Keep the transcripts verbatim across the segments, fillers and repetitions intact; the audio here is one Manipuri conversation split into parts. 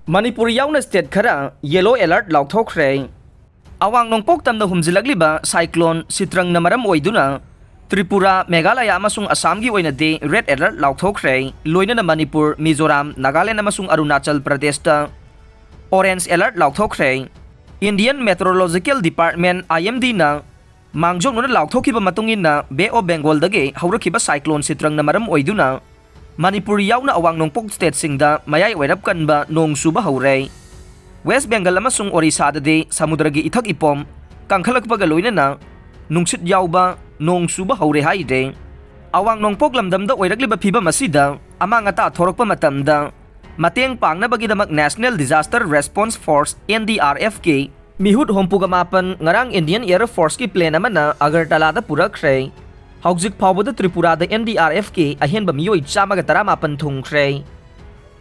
ꯃꯅꯤꯄꯨꯔ ꯌꯥꯎꯅ state ꯈꯔ yellow alert ꯂꯥꯎꯊꯣꯛꯈ꯭ꯔꯦ꯫ ꯑꯋꯥꯡ ꯅꯣꯡꯄꯣꯛ ꯇꯝꯅ ꯍꯨꯝꯖꯤꯜꯂꯛꯂꯤꯕ cyclone ꯁꯤꯇ꯭ꯔꯪꯅ ꯃꯔꯝ ꯑꯣꯏꯗꯨꯅ ꯇ꯭ꯔꯤꯄꯨꯔꯥ, ꯃꯦꯘꯥꯂꯌꯥ ꯑꯃꯁꯨꯡ ꯑꯁꯥꯝꯒꯤ ꯑꯣꯏꯅꯗꯤ red alert ꯂꯥꯎꯊꯣꯛꯈ꯭ꯔꯦ꯫ ꯂꯣꯏꯅꯅ ꯃꯅꯤꯄꯨꯔ, ꯃꯤꯖꯣꯔꯥꯝ, ꯅꯥꯒꯥꯂꯦꯟ ꯑꯃꯁꯨꯡ ꯑꯔꯨꯅꯥꯆꯜ ꯄ꯭ꯔꯗꯦꯁꯇ orange alert ꯂꯥꯎꯊꯣꯛꯈ꯭ꯔꯦ꯫ Indian Meteorological Department, I M Dꯅ ꯃꯥꯡꯖꯧꯅꯅ ꯂꯥꯎꯊꯣꯛꯈꯤꯕ ꯃꯇꯨꯡ ꯏꯟꯅ, Bay of Bengalꯗꯒꯤ ꯍꯧꯔꯛꯈꯤꯕ cyclone ꯁꯤꯇ꯭ꯔꯪꯅ ꯃꯔꯝ ꯑꯣꯏꯗꯨꯅ ꯃꯅꯤꯄꯨꯔ ꯌꯥꯎꯅ ꯑꯋꯥꯡ ꯅꯣꯡꯄꯣꯛ stateꯁꯤꯡꯗ ꯃꯌꯥꯏ ꯑꯣꯏꯔꯞ ꯀꯟꯕ ꯅꯣꯡ ꯆꯨꯕ ꯍꯧꯔꯦ꯫ West Bengal ꯑꯃꯁꯨꯡ ꯑꯣꯔꯤꯁꯥꯗꯗꯤ ꯁꯃꯨꯗ꯭ꯔꯒꯤ ꯏꯊꯛ ꯏꯄꯣꯝ ꯀꯪꯈꯠꯂꯛꯄꯒ ꯂꯣꯏꯅꯅ ꯅꯨꯡꯁꯤꯠ ꯌꯥꯎꯕ ꯅꯣꯡ ꯆꯨꯕ ꯍꯧꯔꯦ ꯍꯥꯏꯔꯦ꯫ ꯑꯋꯥꯡ ꯅꯣꯡꯄꯣꯛ ꯂꯝꯗꯝꯗ ꯑꯣꯏꯔꯛꯂꯤꯕ ꯐꯤꯕꯝ ꯑꯁꯤꯗ ꯑꯃꯥꯡ ꯑꯇꯥ ꯊꯣꯔꯛꯄ ꯃꯇꯝꯗ ꯃꯇꯦꯡ ꯄꯥꯡꯅꯕꯒꯤꯗꯃꯛ National Disaster Response Force, N D R Fꯀꯤ ꯃꯤꯍꯨꯠ ꯍꯨꯝꯐꯨꯒ ꯃꯥꯄꯟ ꯉꯔꯥꯡ Indian Air Forceꯀꯤ plane ꯑꯃꯅ ꯑꯒꯔꯇꯂꯥꯗ ꯄꯨꯔꯛꯈ꯭ꯔꯦ꯫ ꯍꯧꯖꯤꯛ ꯐꯥꯎꯕꯗ ꯇ꯭ꯔꯤꯄꯨꯔꯥꯗ N D R Fꯀꯤ ꯑꯍꯦꯟꯕ ꯃꯤꯑꯣꯏ ꯆꯥꯝꯃꯒ ꯇꯔꯥꯃꯥꯄꯟ ꯊꯨꯡꯈ꯭ꯔꯦ꯫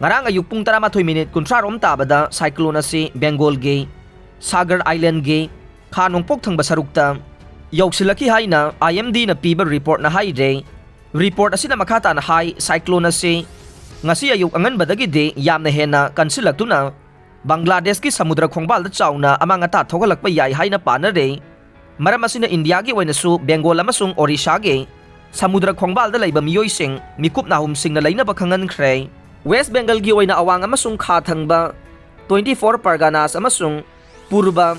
ꯉꯔꯥꯡ ꯑꯌꯨꯛ ꯄꯨꯡ ꯇꯔꯥꯃꯥꯊꯣꯏ ꯃꯤꯅꯤꯠ ꯀꯨꯟꯊ꯭ꯔꯥ ꯔꯣꯝ ꯇꯥꯕꯗ cyclone ꯑꯁꯤ Bengalꯒꯤ Sagar Islandꯒꯤ ꯈꯥ ꯅꯣꯡꯄꯣꯛ ꯊꯪꯕ ꯁꯔꯨꯛꯇ ꯌꯧꯁꯤꯜꯂꯛꯈꯤ ꯍꯥꯏꯅ I M Dꯅ ꯄꯤꯕ reportꯅ ꯍꯥꯏꯔꯦ꯫ Report ꯑꯁꯤꯅ ꯃꯈꯥ ꯇꯥꯅ ꯍꯥꯏ, cyclone ꯑꯁꯤ ꯉꯁꯤ ꯑꯌꯨꯛ ꯑꯉꯟꯕꯗꯒꯤꯗꯤ ꯌꯥꯝꯅ ꯍꯦꯟꯅ ꯀꯟꯁꯤꯜꯂꯛꯇꯨꯅ ꯕꯪꯒ꯭ꯂꯥꯗꯦꯁꯀꯤ ꯁꯃꯨꯗ꯭ꯔ ꯈꯣꯡꯕꯥꯜꯗ ꯆꯥꯎꯅ ꯑꯃꯥꯡ ꯑꯇꯥ ꯊꯣꯛꯍꯜꯂꯛꯄ ꯌꯥꯏ ꯍꯥꯏꯅ ꯄꯥꯅꯔꯦ꯫ ꯃꯔꯝ ꯑꯁꯤꯅ ꯏꯟꯗꯤꯌꯥꯒꯤ ꯑꯣꯏꯅꯁꯨ ꯕꯦꯡꯒꯣꯜ ꯑꯃꯁꯨꯡ ꯑꯣꯔꯤꯁꯥꯒꯤ ꯁꯃꯨꯗ꯭ꯔ ꯈꯣꯡꯕꯥꯜꯗ ꯂꯩꯕ ꯃꯤꯑꯣꯏꯁꯤꯡ ꯃꯤꯀꯨꯞ ꯅꯥꯍꯨꯝꯁꯤꯡꯅ ꯂꯩꯅꯕ ꯈꯪꯍꯟꯈ꯭ꯔꯦ꯫ ꯋꯦꯁ ꯕꯦꯡꯒꯜꯒꯤ ꯑꯣꯏꯅ ꯑꯋꯥꯡ ꯑꯃꯁꯨꯡ ꯈꯥ ꯊꯪꯕ twenty four Parganas ꯑꯃꯁꯨꯡ ꯄꯨꯔꯕ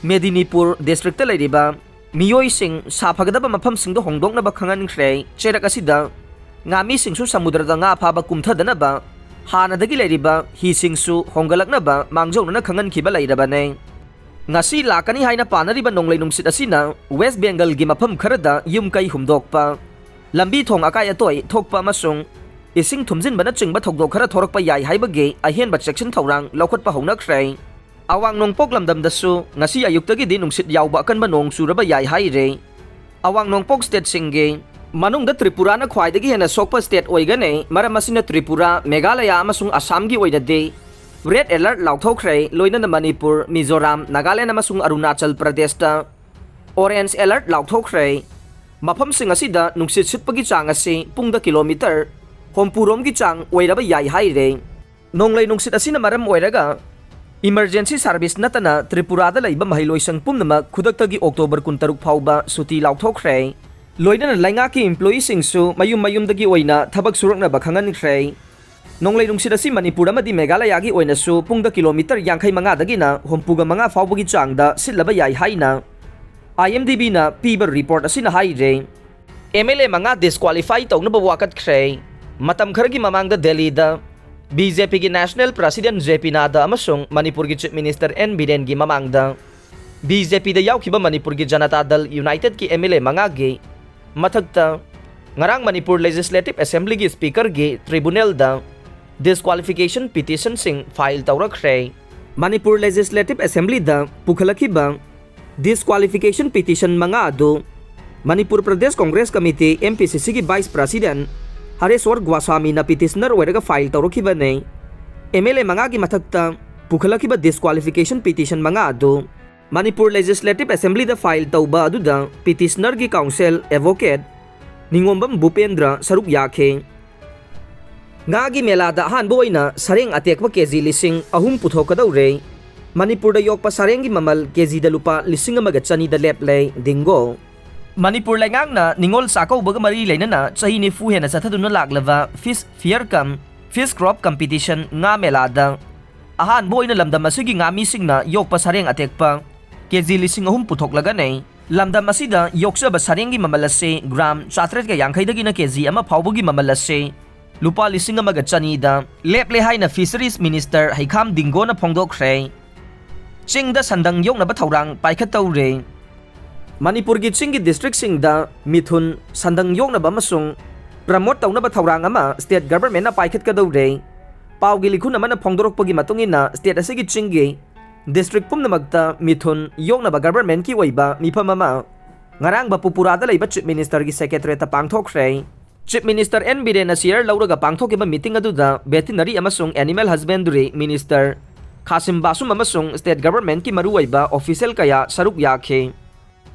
ꯃꯦꯗꯤꯅꯤꯄꯨꯔ districtꯇ ꯂꯩꯔꯤꯕ ꯃꯤꯑꯣꯏꯁꯤꯡ ꯁꯥꯐꯒꯗꯕ ꯃꯐꯝꯁꯤꯡꯗ ꯍꯣꯡꯗꯣꯛꯅꯕ ꯈꯪꯍꯟꯈ꯭ꯔꯦ꯫ ꯆꯩꯔꯛ ꯑꯁꯤꯗ ꯉꯥꯃꯤꯁꯤꯡꯁꯨ ꯁꯃꯨꯗ꯭ꯔꯗ ꯉꯥ ꯐꯥꯕ ꯀꯨꯝꯊꯗꯅꯕ ꯍꯥꯟꯅꯗꯒꯤ ꯂꯩꯔꯤꯕ ꯍꯤꯁꯤꯡꯁꯨ ꯍꯣꯡꯒꯠꯂꯛꯅꯕ ꯃꯥꯡꯖꯧꯅꯅ ꯈꯪꯍꯟꯈꯤꯕ ꯂꯩꯔꯕꯅꯦ꯫ ꯉꯁꯤ ꯂꯥꯛꯀꯅꯤ ꯍꯥꯏꯅ ꯄꯥꯅꯔꯤꯕ ꯅꯣꯡꯂꯩ ꯅꯨꯡꯁꯤꯠ ꯑꯁꯤꯅ ꯋꯦꯁ ꯕꯦꯡꯒꯜꯒꯤ ꯃꯐꯝ ꯈꯔꯗ ꯌꯨꯝ ꯀꯩ ꯍꯨꯝꯗꯣꯛꯄ, ꯂꯝꯕꯤ ꯊꯣꯡ ꯑꯀꯥꯏ ꯑꯇꯣꯏ ꯊꯣꯛꯄ ꯑꯃꯁꯨꯡ ꯏꯁꯤꯡ ꯊꯨꯝꯖꯤꯟꯕꯅꯆꯤꯡꯕ ꯊꯧꯗꯣꯛ ꯈꯔ ꯊꯣꯔꯛꯄ ꯌꯥꯏ ꯍꯥꯏꯕꯒꯤ ꯑꯍꯦꯟꯕ ꯆꯦꯛꯁꯤꯟ ꯊꯧꯔꯥꯡ ꯂꯧꯈꯠꯄ ꯍꯧꯅꯈ꯭ꯔꯦ꯫ ꯑꯋꯥꯡ ꯅꯣꯡꯄꯣꯛ ꯂꯝꯗꯝꯗꯁꯨ ꯉꯁꯤ ꯑꯌꯨꯛꯇꯒꯤꯗꯤ ꯅꯨꯡꯁꯤꯠ ꯌꯥꯎꯕ ꯑꯀꯟꯕ ꯅꯣꯡ ꯆꯨꯔꯕ ꯌꯥꯏ ꯍꯥꯏꯔꯦ꯫ ꯑꯋꯥꯡ ꯅꯣꯡꯄꯣꯛ stateꯁꯤꯡꯒꯤ ꯃꯅꯨꯡꯗ ꯇ꯭ꯔꯤꯄꯨꯔꯥꯅ ꯈ꯭ꯋꯥꯏꯗꯒꯤ ꯍꯦꯟꯅ ꯁꯣꯛꯄ state ꯑꯣꯏꯒꯅꯤ꯫ ꯃꯔꯝ ꯑꯁꯤꯅ ꯇ꯭ꯔꯤꯄꯨꯔꯥ, ꯃꯦꯘꯥꯂꯌꯥ ꯑꯃꯁꯨꯡ ꯑꯁꯥꯝꯒꯤ ꯑꯣꯏꯅꯗꯤ red alert ꯂꯥꯎꯊꯣꯛꯈ꯭ꯔꯦ꯫ ꯂꯣꯏꯅꯅ ꯃꯅꯤꯄꯨꯔ, ꯃꯤꯖꯣꯔꯥꯝ, ꯅꯥꯒꯥꯂꯦꯟ ꯑꯃꯁꯨꯡ ꯑꯔꯨꯅꯥꯆꯜ ꯄ꯭ꯔꯗꯦꯁꯇ orange alert ꯂꯥꯎꯊꯣꯛꯈ꯭ꯔꯦ꯫ ꯃꯐꯝꯁꯤꯡ ꯑꯁꯤꯗ ꯅꯨꯡꯁꯤꯠ ꯁꯤꯠꯄꯒꯤ ꯆꯥꯡ ꯑꯁꯤ ꯄꯨꯡꯗ ꯀꯤꯂꯣꯃꯤꯇꯔ ꯍꯨꯝꯐꯨ ꯔꯣꯝꯒꯤ ꯆꯥꯡ ꯑꯣꯏꯔꯕ ꯌꯥꯏ ꯍꯥꯏꯔꯦ꯫ ꯅꯣꯡꯂꯩ ꯅꯨꯡꯁꯤꯠ ꯑꯁꯤꯅ ꯃꯔꯝ ꯑꯣꯏꯔꯒ emergency service ꯅꯠꯇꯅ ꯇ꯭ꯔꯤꯄꯨꯔꯥꯗ ꯂꯩꯕ ꯃꯍꯩꯂꯣꯏꯁꯪ ꯄꯨꯝꯅꯃꯛ ꯈꯨꯗꯛꯇꯒꯤ ꯑꯣꯛꯇꯣꯕꯔ ꯀꯨꯟꯇꯔꯨꯛ ꯐꯥꯎꯕ ꯁꯨꯇꯤ ꯂꯥꯎꯊꯣꯛꯈ꯭ꯔꯦ꯫ ꯂꯣꯏꯅꯅ ꯂꯩꯉꯥꯛꯀꯤ employeeꯁꯤꯡꯁꯨ ꯃꯌꯨꯝ ꯃꯌꯨꯝꯗꯒꯤ ꯑꯣꯏꯅ ꯊꯕꯛ ꯁꯨꯔꯛꯅꯕ ꯈꯪꯍꯟꯈ꯭ꯔꯦ꯫ ꯅꯣꯡꯂꯩ ꯅꯨꯡꯁꯤꯠ ꯑꯁꯤ ꯃꯅꯤꯄꯨꯔ ꯑꯃꯗꯤ ꯃꯦꯘꯥꯂꯌꯥꯒꯤ ꯑꯣꯏꯅꯁꯨ ꯄꯨꯡꯗ ꯀꯤꯂꯣꯃꯤꯇꯔ ꯌꯥꯡꯈꯩ ꯃꯉꯥꯗꯒꯤꯅ ꯍꯨꯝꯐꯨꯒ ꯃꯉꯥ ꯐꯥꯎꯕꯒꯤ ꯆꯥꯡꯗ ꯁꯤꯠꯂꯕ ꯌꯥꯏ ꯍꯥꯏꯅ IMDBꯅ ꯄꯤꯕ report ꯑꯁꯤꯅ ꯍꯥꯏꯔꯦ꯫ MLA ꯃꯉꯥ disqualify ꯇꯧꯅꯕ ꯋꯥꯀꯠꯈ꯭ꯔꯦ꯫ ꯃꯇꯝ ꯈꯔꯒꯤ ꯃꯃꯥꯡꯗ ꯗꯦꯜꯂꯤꯗ BJPꯒꯤ national president JP Nadda ꯑꯃꯁꯨꯡ ꯃꯅꯤꯄꯨꯔꯒꯤ chief minister N ꯕꯤꯔꯦꯟꯒꯤ ꯃꯃꯥꯡꯗ BJPꯗ ꯌꯥꯎꯈꯤꯕ ꯃꯅꯤꯄꯨꯔꯒꯤ ꯖꯅꯇꯥ ꯗꯜ Unitedꯀꯤ MLA ꯃꯉꯥꯒꯤ ꯃꯊꯛꯇ ꯉꯔꯥꯡ Manipur Legislative Assemblyꯒꯤ speakerꯒꯤ tribunalꯗ disqualification petitionꯁꯤꯡ file ꯇꯧꯔꯛꯈ꯭ꯔꯦ꯫ Manipur Legislative Assemblyꯗ ꯄꯨꯈꯠꯂꯛꯈꯤꯕ disqualification petition ꯃꯉꯥ ꯑꯗꯨ ꯃꯅꯤꯄꯨꯔ ꯄ꯭ꯔꯗꯦꯁ ꯀꯣꯡꯒ꯭ꯔꯦꯁ ꯀꯃꯤꯇꯤ, MPCCꯒꯤ vice president ꯍꯔꯦꯁ꯭ꯋꯔ ꯒꯣꯁ꯭ꯋꯥꯃꯤꯅ petitioner ꯑꯣꯏꯔꯒ file ꯇꯧꯔꯛꯈꯤꯕꯅꯤ꯫ MLA ꯃꯉꯥꯒꯤ ꯃꯊꯛꯇ ꯄꯨꯈꯠꯂꯛꯈꯤꯕ disqualification petition ꯃꯉꯥ ꯑꯗꯨ ꯃꯅꯤꯄꯨꯔ Legislative Assemblyꯗ file ꯇꯧꯕ ꯑꯗꯨꯗ petitionerꯒꯤ counsel advocate ꯅꯤꯉꯣꯝꯕꯝ ꯚꯨꯄꯦꯟꯗ꯭ꯔ ꯁꯔꯨꯛ ꯌꯥꯈꯤ꯫ ꯉꯥꯒꯤ ꯃꯦꯂꯥꯗ ꯑꯍꯥꯟꯕ ꯑꯣꯏꯅ ꯁꯔꯦꯡ ꯑꯇꯦꯛꯄ KG ꯂꯤꯁꯤꯡ ꯑꯍꯨꯝ ꯄꯨꯊꯣꯛꯀꯗꯧꯔꯦ꯫ ꯃꯅꯤꯄꯨꯔꯗ ꯌꯣꯛꯄ ꯁꯔꯦꯡꯒꯤ ꯃꯃꯜ KGꯗ ꯂꯨꯄꯥ ꯂꯤꯁꯤꯡ ꯑꯃꯒ ꯆꯅꯤꯗ ꯂꯦꯞꯂꯦ꯫ ꯗꯤꯡꯒꯣ꯫ ꯃꯅꯤꯄꯨꯔ ꯂꯩꯉꯥꯛꯅ ꯅꯤꯉꯣꯜ ꯆꯥꯛꯀꯧꯕꯒ ꯃꯔꯤ ꯂꯩꯅꯅ ꯆꯍꯤ ꯅꯤꯐꯨ ꯍꯦꯟꯅ ꯆꯠꯊꯗꯨꯅ ꯂꯥꯛꯂꯕ fish fair cum fish crop competition ꯉꯥ ꯃꯦꯂꯥꯗ ꯑꯍꯥꯟꯕ ꯑꯣꯏꯅ ꯂꯝꯗꯝ ꯑꯁꯤꯒꯤ ꯉꯥꯃꯤꯁꯤꯡꯅ ꯌꯣꯛꯄ ꯁꯔꯦꯡ ꯑꯇꯦꯛꯄ KG ꯂꯤꯁꯤꯡ ꯑꯍꯨꯝ ꯄꯨꯊꯣꯛꯂꯒꯅꯤ꯫ ꯂꯝꯗꯝ ꯑꯁꯤꯗ ꯌꯣꯛꯆꯕ ꯁꯔꯦꯡꯒꯤ ꯃꯃꯜ ꯑꯁꯤ gram ꯆꯥꯇ꯭ꯔꯦꯠꯀ ꯌꯥꯡꯈꯩꯗꯒꯤꯅ KG ꯑꯃ ꯐꯥꯎꯕꯒꯤ ꯃꯃꯜ ꯑꯁꯤ ꯂꯨꯄꯥ ꯂꯤꯁꯤꯡ ꯑꯃꯒ ꯆꯅꯤꯗ ꯂꯦꯞꯂꯦ ꯍꯥꯏꯅ Fisheries Minister ꯍꯩꯈꯥꯝ ꯗꯤꯡꯒꯣꯅ ꯐꯣꯡꯗꯣꯛꯈ꯭ꯔꯦ꯫ ꯆꯤꯡꯗ ꯁꯟꯗꯪ ꯌꯣꯛꯅꯕ ꯊꯧꯔꯥꯡ ꯄꯥꯏꯈꯠꯇꯧꯔꯦ꯫ ꯃꯅꯤꯄꯨꯔꯒꯤ ꯆꯤꯡꯒꯤ districtꯁꯤꯡꯗ ꯃꯤꯊꯨꯟ, ꯁꯟꯗꯪ ꯌꯣꯛꯅꯕ ꯑꯃꯁꯨꯡ promote ꯇꯧꯅꯕ ꯊꯧꯔꯥꯡ ꯑꯃ state governmentꯅ ꯄꯥꯏꯈꯠꯀꯗꯧꯔꯦ꯫ ꯄꯥꯎꯒꯤ ꯂꯤꯈꯨꯟ ꯑꯃꯅ ꯐꯣꯡꯗꯣꯔꯛꯄꯒꯤ ꯃꯇꯨꯡ ꯏꯟꯅ, state ꯑꯁꯤꯒꯤ ꯆꯤꯡꯒꯤ district ꯄꯨꯝꯅꯃꯛꯇ ꯃꯤꯊꯨꯟ ꯌꯣꯛꯅꯕ governmentꯀꯤ ꯑꯣꯏꯕ ꯃꯤꯐꯝ ꯑꯃ ꯉꯔꯥꯡ ꯕꯥꯄꯨꯄꯨꯔꯥꯗ ꯂꯩꯕ Chief Ministerꯒꯤ secretariatꯇ ꯄꯥꯡꯊꯣꯛꯈ꯭ꯔꯦ꯫ Chief Minister N ꯕꯤꯔꯦꯟꯅ chair ꯂꯧꯔꯒ ꯄꯥꯡꯊꯣꯛꯈꯤꯕ meeting ꯑꯗꯨꯗ Veterinary ꯑꯃꯁꯨꯡ Animal Husbandry Minister ꯈꯥꯁꯤꯝ ꯕꯥꯁꯨꯝ ꯑꯃꯁꯨꯡ state governmentꯀꯤ ꯃꯔꯨꯑꯣꯏꯕ official ꯀꯌꯥ ꯁꯔꯨꯛ ꯌꯥꯈꯤ꯫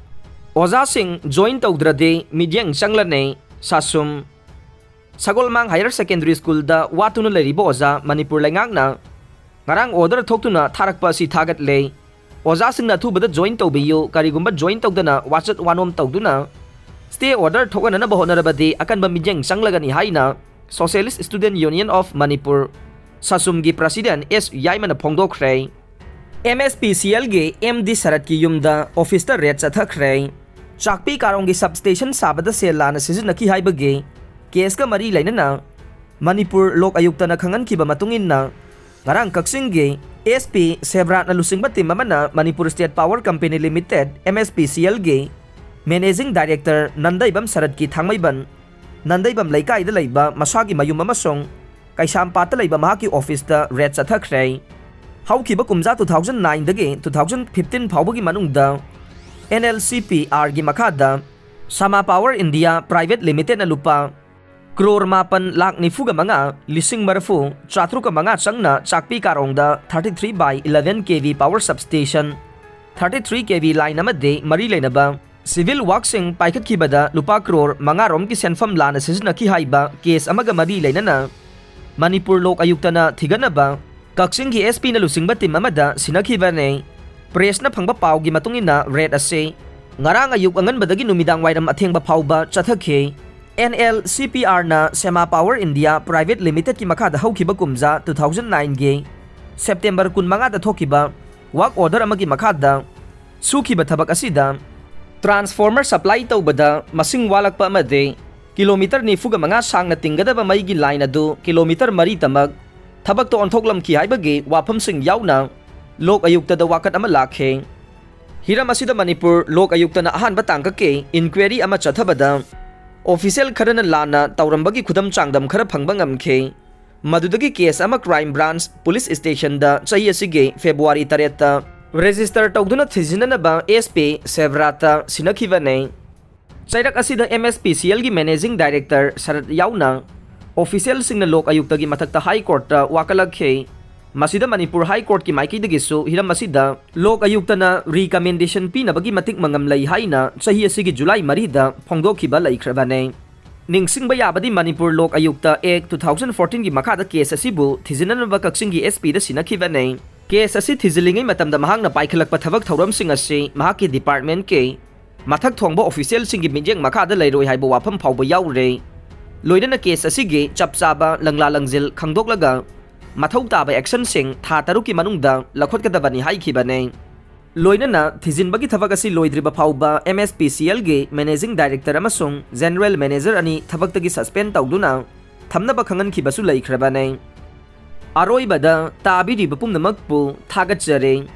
ꯑꯣꯖꯥꯁꯤꯡ join ꯇꯧꯗ꯭ꯔꯗꯤ ꯃꯤꯠꯌꯦꯡ ꯆꯪꯂꯅꯤ, ꯁꯥꯁꯨꯝ꯫ ꯁꯒꯣꯜꯃꯥꯡ Higher Secondary Schoolꯗ ꯋꯥꯠꯇꯨꯅ ꯂꯩꯔꯤꯕ ꯑꯣꯖꯥ ꯃꯅꯤꯄꯨꯔ ꯂꯩꯉꯥꯛꯅ ꯉꯔꯥꯡ order ꯊꯣꯛꯇꯨꯅ ꯊꯥꯔꯛꯄ ꯑꯁꯤ ꯊꯥꯒꯠꯂꯦ꯫ ꯑꯣꯖꯥꯁꯤꯡꯅ ꯑꯊꯨꯕꯗ join ꯇꯧꯕꯤꯌꯨ, ꯀꯔꯤꯒꯨꯝꯕ join ꯇꯧꯗꯅ ꯋꯥꯆꯠ ꯋꯥꯅꯣꯝ ꯇꯧꯗꯨꯅ stay order ꯊꯣꯛꯍꯟꯅꯅꯕ ꯍꯣꯠꯅꯔꯕꯗꯤ ꯑꯀꯟꯕ ꯃꯤꯠꯌꯦꯡ ꯆꯪꯂꯒꯅꯤ ꯍꯥꯏꯅ Socialist Student Union of Manipur, ꯁꯁꯨꯝꯒꯤ President ꯑꯦꯁ ꯌꯥꯏꯃꯅ ꯐꯣꯡꯗꯣꯛꯈ꯭ꯔꯦ꯫ ꯑꯦꯝ ꯑꯦꯁ ꯄꯤ ꯁꯤ ꯑꯦꯜꯒꯤ ꯑꯦꯝ ꯗꯤ ꯁꯔꯠꯀꯤ ꯌꯨꯝꯗ officeꯇ raid ꯆꯠꯊꯈ꯭ꯔꯦ꯫ ꯆꯥꯛꯄꯤ ꯀꯥꯔꯣꯡꯒꯤ substation ꯁꯥꯕꯗ ꯁꯦꯜ ꯂꯥꯟꯅ ꯁꯤꯖꯤꯟꯅꯈꯤ ꯍꯥꯏꯕꯒꯤ caseꯀ ꯃꯔꯤ ꯂꯩꯅꯅ ꯃꯅꯤꯄꯨꯔ ꯂꯣꯛ ꯑꯌꯨꯛꯇꯅ ꯈꯪꯍꯟꯈꯤꯕ ꯃꯇꯨꯡ ꯏꯟꯅ, ꯉꯔꯥꯡ ꯀꯛꯆꯤꯡꯒꯤ ꯑꯦꯁ ꯄꯤ ꯁꯦꯕ꯭ꯔꯥꯠꯅ ꯂꯨꯆꯤꯡꯕ team ꯑꯃꯅ Manipur State Power Company Limited, M S P C ꯑꯦꯜꯒꯤ Managing Director ꯅꯟꯗꯩꯕꯝ ꯁꯔꯠꯀꯤ ꯊꯥꯡꯃꯩꯕꯟ ꯅꯟꯗꯩꯕꯝ ꯂꯩꯀꯥꯏꯗ ꯂꯩꯕ ꯃꯁꯥꯒꯤ ꯃꯌꯨꯝ ꯑꯃꯁꯨꯡ ꯀꯩꯁꯥꯝꯄꯥꯠꯇ ꯂꯩꯕ ꯃꯍꯥꯛꯀꯤ officeꯇ raid ꯆꯠꯊꯈ꯭ꯔꯦ꯫ ꯍꯧꯈꯤꯕ ꯀꯨꯝꯖꯥ two thousand nineꯗꯒꯤ two thousand fifteen ꯐꯥꯎꯕꯒꯤ ꯃꯅꯨꯡꯗ ꯑꯦꯟ ꯑꯦꯜ ꯁꯤ ꯄꯤ ꯑꯥꯔꯒꯤ ꯃꯈꯥꯗ Shyama Power India Private Limitedꯅ ꯂꯨꯄꯥ ꯀ꯭ꯔꯣꯔ ꯃꯥꯄꯟ ꯂꯥꯈ ꯅꯤꯐꯨꯒ ꯃꯉꯥ ꯂꯤꯁꯤꯡ ꯃꯔꯤꯐꯨ ꯆꯥꯇ꯭ꯔꯨꯛꯀ ꯃꯉꯥ ꯆꯪꯅ ꯆꯥꯛꯄꯤ ꯀꯥꯔꯣꯡꯗ thirty three by eleven K V power substation, thirty three K V line ꯑꯃꯗꯤ ꯃꯔꯤ ꯂꯩꯅꯕ civil workꯁꯤꯡ ꯄꯥꯏꯈꯠꯈꯤꯕꯗ ꯂꯨꯄꯥ ꯀ꯭ꯔꯣꯔ ꯃꯉꯥ ꯔꯣꯝꯒꯤ ꯁꯦꯟꯐꯝ ꯂꯥꯟꯅ ꯁꯤꯖꯤꯟꯅꯈꯤ ꯍꯥꯏꯕ case ꯑꯃꯒ ꯃꯔꯤ ꯂꯩꯅꯅ ꯃꯅꯤꯄꯨꯔ ꯂꯣꯛ ꯑꯌꯨꯛꯇꯅ ꯊꯤꯒꯠꯅꯕ ꯀꯛꯆꯤꯡꯒꯤ ꯑꯦꯁ ꯄꯤꯅ ꯂꯨꯆꯤꯡꯕ team ꯑꯃꯗ ꯁꯤꯟꯅꯈꯤꯕꯅꯤ꯫ Pressꯅ ꯐꯪꯕ ꯄꯥꯎꯒꯤ ꯃꯇꯨꯡ ꯏꯟꯅ raid ꯑꯁꯤ ꯉꯔꯥꯡ ꯑꯌꯨꯛ ꯑꯉꯟꯕꯗꯒꯤ ꯅꯨꯃꯤꯗꯥꯡ ꯋꯥꯏꯔꯝ ꯑꯊꯦꯡꯕ ꯐꯥꯎꯕ ꯆꯠꯊꯈꯤ꯫ And L C P ꯑꯥꯔꯅ Shyama Power India Private Limitedꯀꯤ ꯃꯈꯥꯗ ꯍꯧꯈꯤꯕ ꯀꯨꯝꯖꯥ two thousand nineꯒꯤ September ꯀꯨꯟꯃꯉꯥꯗ ꯊꯣꯛꯈꯤꯕ work order ꯑꯃꯒꯤ ꯃꯈꯥꯗ ꯁꯨꯈꯤꯕ ꯊꯕꯛ ꯑꯁꯤꯗ transformer supply ꯇꯧꯕꯗ ꯃꯁꯤꯡ ꯋꯥꯠꯂꯛꯄ ꯑꯃꯗꯤ ꯀꯤꯂꯣꯃꯤꯇꯔ ꯅꯤꯐꯨꯒ ꯃꯉꯥ ꯁꯥꯡꯅ ꯇꯤꯡꯒꯗꯕ ꯃꯩꯒꯤ line ꯑꯗꯨ ꯀꯤꯂꯣꯃꯤꯇꯔ ꯃꯔꯤ ꯇꯃꯛ ꯊꯕꯛꯇ ꯑꯣꯟꯊꯣꯛꯂꯝꯈꯤ ꯍꯥꯏꯕꯒꯤ ꯋꯥꯐꯝꯁꯤꯡ ꯌꯥꯎꯅ ꯂꯣꯛ ꯑꯌꯨꯛꯇꯗ ꯋꯥꯀꯠ ꯑꯃ ꯂꯥꯛꯈꯤ꯫ ꯍꯤꯔꯝ ꯑꯁꯤꯗ ꯃꯅꯤꯄꯨꯔ ꯂꯣꯛ ꯑꯌꯨꯛꯇꯅ ꯑꯍꯥꯟꯕ ꯇꯥꯡꯀꯛꯀꯤ inquiry ꯑꯃ ꯆꯠꯊꯕꯗ official ꯈꯔꯅ ꯂꯥꯟꯅ ꯇꯧꯔꯝꯕꯒꯤ ꯈꯨꯗꯝ ꯆꯥꯡꯗꯝ ꯈꯔ ꯐꯪꯕ ꯉꯝꯈꯤ꯫ ꯃꯗꯨꯗꯒꯤ case ꯑꯃ Crime Branch Police Stationꯗ ꯆꯍꯤ ꯑꯁꯤꯒꯤ February ꯇꯔꯦꯠꯇ register ꯇꯧꯗꯨꯅ ꯊꯤꯖꯤꯟꯅꯅꯕ ꯑꯦꯁ ꯄꯤ ꯁꯦꯕ꯭ꯔꯥꯠꯇ ꯁꯤꯟꯅꯈꯤꯕꯅꯤ꯫ ꯆꯩꯔꯛ ꯑꯁꯤꯗ ꯑꯦꯝ ꯑꯦꯁ ꯄꯤ ꯁꯤ ꯑꯦꯜꯒꯤ Managing Director ꯁꯔꯠ ꯌꯥꯎꯅ officialꯁꯤꯡꯅ ꯂꯣꯛ ꯑꯌꯨꯛꯇꯒꯤ ꯃꯊꯛꯇ High Courtꯇ ꯋꯥꯀꯠꯂꯛꯈꯤ꯫ ꯃꯁꯤꯗ ꯃꯅꯤꯄꯨꯔ High Courtꯀꯤ ꯃꯥꯏꯀꯩꯗꯒꯤꯁꯨ ꯍꯤꯔꯝ ꯑꯁꯤꯗ ꯂꯣꯛ ꯑꯌꯨꯛꯇꯅ recommendation ꯄꯤꯅꯕꯒꯤ ꯃꯇꯤꯛ ꯃꯉꯝ ꯂꯩ ꯍꯥꯏꯅ ꯆꯍꯤ ꯑꯁꯤꯒꯤ July ꯃꯔꯤꯗ ꯐꯣꯡꯗꯣꯛꯈꯤꯕ ꯂꯩꯈ꯭ꯔꯕꯅꯤ꯫ ꯅꯤꯡꯁꯤꯡꯕ ꯌꯥꯕꯗꯤ ꯃꯅꯤꯄꯨꯔ ꯂꯣꯛ ꯑꯌꯨꯛꯇ ꯑꯦꯛ ꯇꯨ ꯊꯥꯎꯖꯟ ꯐꯣꯔꯇꯤꯟꯒꯤ ꯃꯈꯥꯗ ꯀꯦꯁ ꯑꯁꯤꯕꯨ ꯊꯤꯖꯤꯟꯅꯅꯕ ꯀꯛꯆꯤꯡꯒꯤ ꯑꯦꯁ ꯄꯤꯗ ꯁꯤꯟꯅꯈꯤꯕꯅꯤ꯫ ꯀꯦꯁ ꯑꯁꯤ ꯊꯤꯖꯤꯜꯂꯤꯉꯩ ꯃꯇꯝꯗ ꯃꯍꯥꯛꯅ ꯄꯥꯏꯈꯠꯂꯛꯄ ꯊꯕꯛ ꯊꯧꯔꯝꯁꯤꯡ ꯑꯁꯤ ꯃꯍꯥꯛꯀꯤ ꯗꯤꯄꯥꯔꯠꯃꯦꯟꯠꯀꯤ ꯃꯊꯛ ꯊꯣꯡꯕ ꯑꯣꯐꯤꯁꯤꯌꯦꯜꯁꯤꯡꯒꯤ ꯃꯤꯠꯌꯦꯡ ꯃꯈꯥꯗ ꯂꯩꯔꯣꯏ ꯍꯥꯏꯕ ꯋꯥꯐꯝ ꯐꯥꯎꯕ ꯌꯥꯎꯔꯦ꯫ ꯂꯣꯏꯅꯅ ꯀꯦꯁ ꯑꯁꯤꯒꯤ ꯆꯞ ꯆꯥꯕ ꯂꯪꯂꯥ ꯂꯪꯖꯤꯜ ꯈꯪꯗꯣꯛꯂꯒ ꯃꯊꯧ ꯇꯥꯕ ꯑꯦꯛꯁꯟꯁꯤꯡ ꯊꯥ ꯇꯔꯨꯛꯀꯤ ꯃꯅꯨꯡꯗ ꯂꯧꯈꯠꯀꯗꯕꯅꯤ ꯍꯥꯏꯈꯤꯕꯅꯤ꯫ ꯂꯣꯏꯅꯅ ꯊꯤꯖꯤꯟꯕꯒꯤ ꯊꯕꯛ ꯑꯁꯤ ꯂꯣꯏꯗ꯭ꯔꯤꯕ ꯐꯥꯎꯕ ꯑꯦꯝ ꯑꯦꯁ ꯄꯤ ꯁꯤ ꯑꯦꯜꯒꯤ ꯃꯦꯅꯦꯖꯤꯡ ꯗꯥꯏꯔꯦꯛꯇꯔ ꯑꯃꯁꯨꯡ ꯖꯦꯅꯔꯦꯜ ꯃꯦꯅꯦꯖꯔ ꯑꯅꯤ ꯊꯕꯛꯇꯒꯤ ꯁꯁꯄꯦꯟ ꯇꯧꯗꯨꯅ ꯊꯝꯅꯕ ꯈꯪꯍꯟꯈꯤꯕꯁꯨ ꯂꯩꯈ꯭ꯔꯕꯅꯤ꯫ ꯑꯔꯣꯏꯕꯗ ꯇꯥꯕꯤꯔꯤꯕ ꯄꯨꯝꯅꯃꯛꯄꯨ ꯊꯥꯒꯠꯆꯔꯤ꯫